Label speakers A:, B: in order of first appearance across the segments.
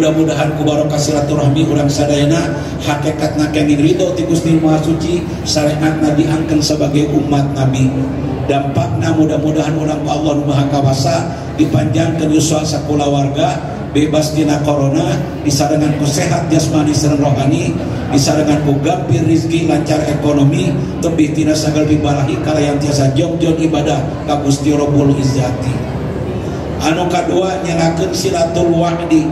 A: Mudah-mudahan ku barokah silaturahmi urang sadayana hakikatna kenging ridho ti Gusti Maha Suci, syariatna diangkeun sebagai umat Nabi. Dampakna mudah-mudahan urang ku Allah Nu Maha Kawasa dipanjangkeun yuswa sakulawarga, bebas tina corona, disarengan ku sehat jasmani sareng rohani, disarengan ku gampir rizki, lancar ekonomi, tebih tina sagala bibarahi kalayan tiasa jongjon ibadah ka Gusti Rabbul Izzati. Anu kadua nyalakeun silatul wa'di,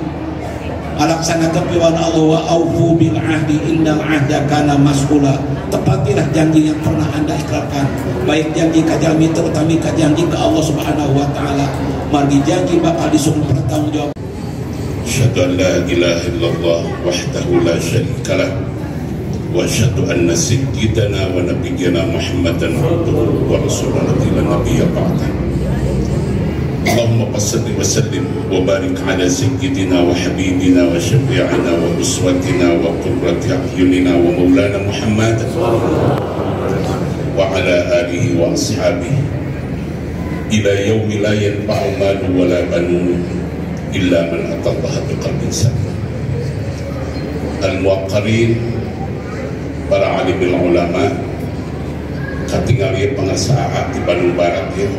A: alaksanakeun piwan Allah wa aufu bil ahdi innal ahda kana mas'ula. Tepatilah janji yang pernah Anda ikrarkan, baik janji ka jalmi terutama ka janji ka Allah Subhanahu wa taala. Margi janji bakal disuruh pertanggungjawab.
B: Asyhadu an la ilaha illallah wahdahu la syarika lah wa asyhadu anna sayyidana wa nabiyyana Muhammadan abduhu wa rasuluhu la nabiyya ba'da. Allahumma salli wa sallim wa barik ala sayyidina wa habibina wa syafi'ina wa uswatina wa qurrati a'yunina wa maulana Muhammad wa ala alihi wa ashabihi ila yaumi la yanfa'u malu wa la banun illa man atallaha biqalbin salim. Al-muwaqqarin, para alimil ulama, katingali pangarsa di Bandung Barat ya.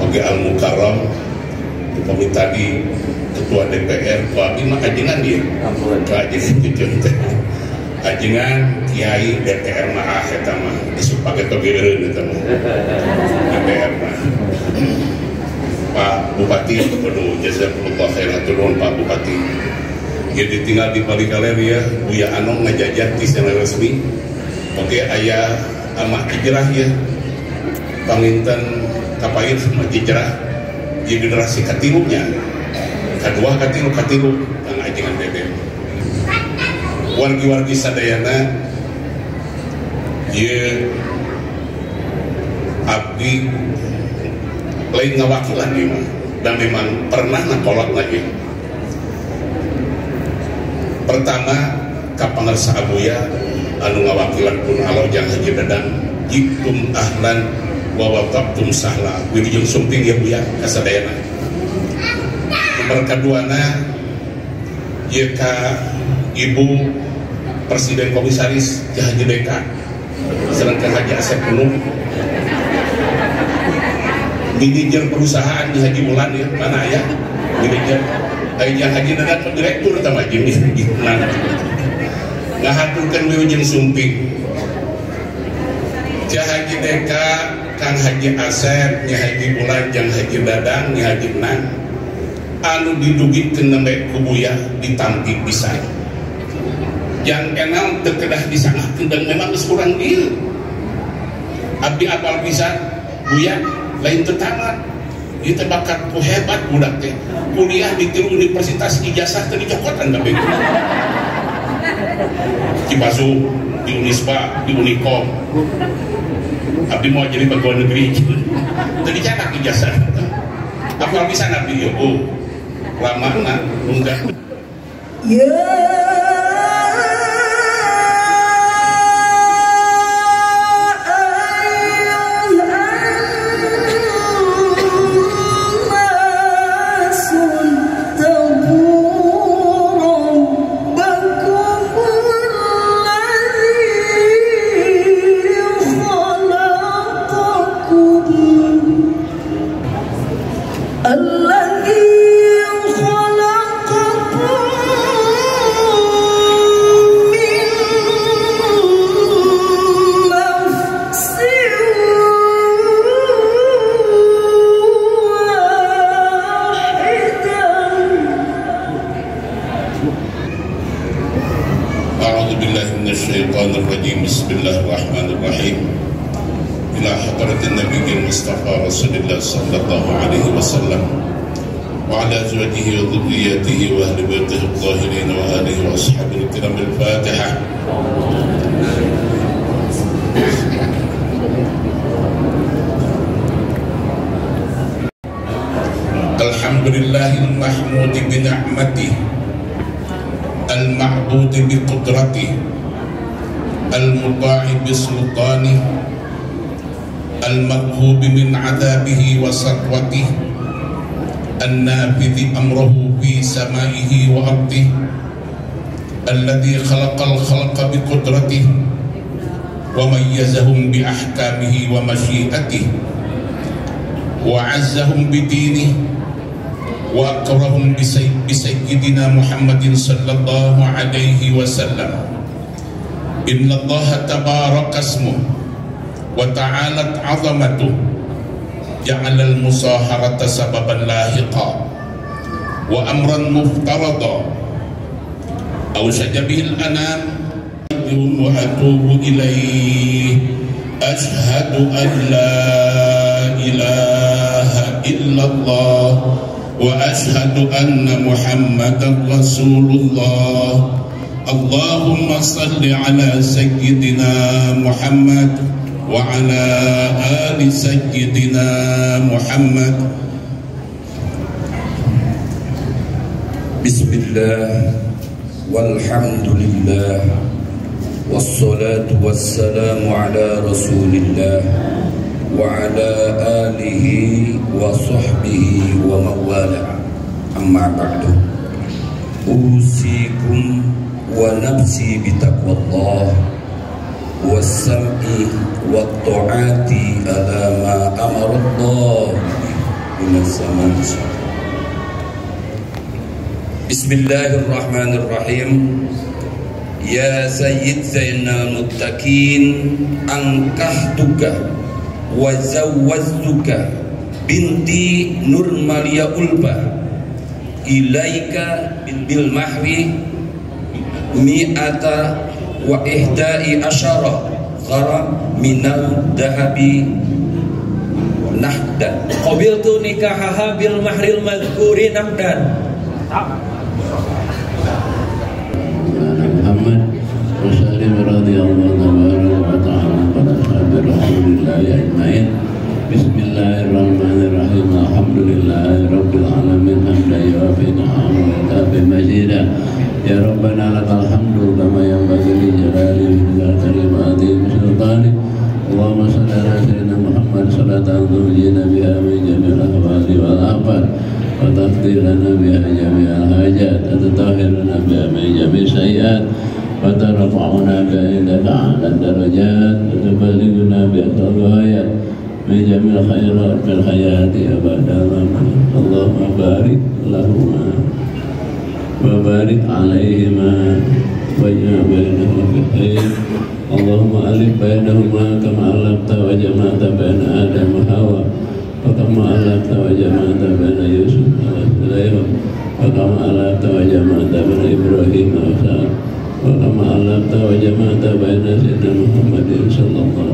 B: Oke al-mukarram, upami tadi ketua DPR, ku abdi mah ajengan dia. Ku ajengan cucun teh. Ajengan kiai DPR mah eta mah isuk pake toge eureun eta mah. DPR mah. Pak Bupati, aduh jazakumullah khairan turun Pak Bupati. Ya ditinggal di Palikaler ya, Buya Anom ngajajah di sana resmi. Oke ayah ama hijrah ya. Panginten kapain sama hijrah di generasi katilunya. Kedua katilu katilu kang ajengan bebek. Wargi-wargi sadayana ye abdi lain ngawakilan ieu mah dan memang pernah nakolot lagi. Pertama ka pangarsa Abuya anu ngawakilan pun alo jang Haji Dadang jitum ahlan wa waqtum sahla wilujeng sumping ya Buya kasadayana. Nomor kaduana ieu ka Ibu Presiden Komisaris Haji Deka sareng ka Haji Asep Gunung, manajer perusahaan di Haji Mulan ya, mana ya manajer yang Haji Dadang direktur sama Haji Mulan ngahaturkeun wilujeng sumping Ja Haji Deka, Kang Haji Asep, Nyi Haji Mulan, Jang Haji Dadang, Nyi Haji Nang anu didugikeun nembe ku Buya ditampi pisan. Yang enal teu kedah disangahkeun dan memang geus kurang ieu. Abdi apal pisan Buya lain teu tamat. Ieu teh bakat ku hebat budak teh. Kuliah di tilu universitas ijazah teu dicokotan kabeh. Cipasu, di Unisba, di Unikom. Abdi mau jadi pegawai negeri. Teu dicetak ijazah. Apal pisan abdi ieu, Bu. Lamana enggak.
C: Ya
B: Bismillahirrahmanirrahim. Ila hadratin nabiyil Mustafa Rasulillah sallallahu alaihi wasallam wa ala azwajihi wa dhurriyyatihi wa ahli baitihi adh-dhahirin wa alihi wa ashabihi kiram. Al-Fatihah. Alhamdulillahil mahmudi bi ni'matihi al-ma'budi bi qudratihi al-muta'i bi sultanihi al-marhubi min 'adzabihi wa satwatihi an-nafidhi amruhu في سمائه وأرضه الذي خلق الخلق بقدرته وميزهم بأحكامه ومشيئته وعزهم بدينه وأكرهم بسيدنا محمد صلى الله عليه وسلم. إن الله تبارك اسمه وتعالت عظمته جعل المصاهرة سببا لاحقا وأمرا مفترضا أوشج به الأنام وأتوب إليه. أشهد أن لا إله إلا الله وأشهد أن محمدا رسول الله. اللهم صل على سيدنا محمد وعلى آل سيدنا محمد.
C: بسم الله والحمد لله والصلاة والسلام على رسول الله وعلى آله وصحبه ومن والاه. أما بعد، أوصيكم ونفسي بتقوى الله والسمع والطاعة على ما أمر الله من الزمان. بسم الله الرحمن الرحيم. يا سيد زينال المتقين، أنكحتك وزوجتك بنتي Nurmalia Ulfa إليك بالمهر 111 غرام من الذهب نقدا.
D: قبلت نكاحها بالمهر المذكور نقدا.
E: محمد وسلم رضي الله تبارك وتعالى عن أصحاب رسول الله أجمعين. بسم الله الرحمن الرحيم. الحمد لله رب العالمين حمدا يوافي نعمه ويكافئ مزيدا. يا ربنا لك الحمد كما ينبغي لجلال وجهك وعظيم سلطانك. اللهم صل على سيدنا محمد صلاة تنجينا بها من جميع الأهوال والآفات، وتقضي لنا بها جميع الحاجات، وتطهرنا بها من جميع السيئات، وترفعنا بها عندك أعلى الدرجات، وتبلغنا بها الغايات من جميع الخيرات في الحياة وبعد الممات. اللهم بارك لهما وبارك عليهما واجمع بينهما في خير. اللهم ألف بينهما كما ألفت وجمعت بين آدم وحواء، وكما ألفت وجمعت بين يوسف وسليمان، وكما ألفت وجمعت بين إبراهيم وسارة، وكما ألفت وجمعت بين سيدنا محمد صلى الله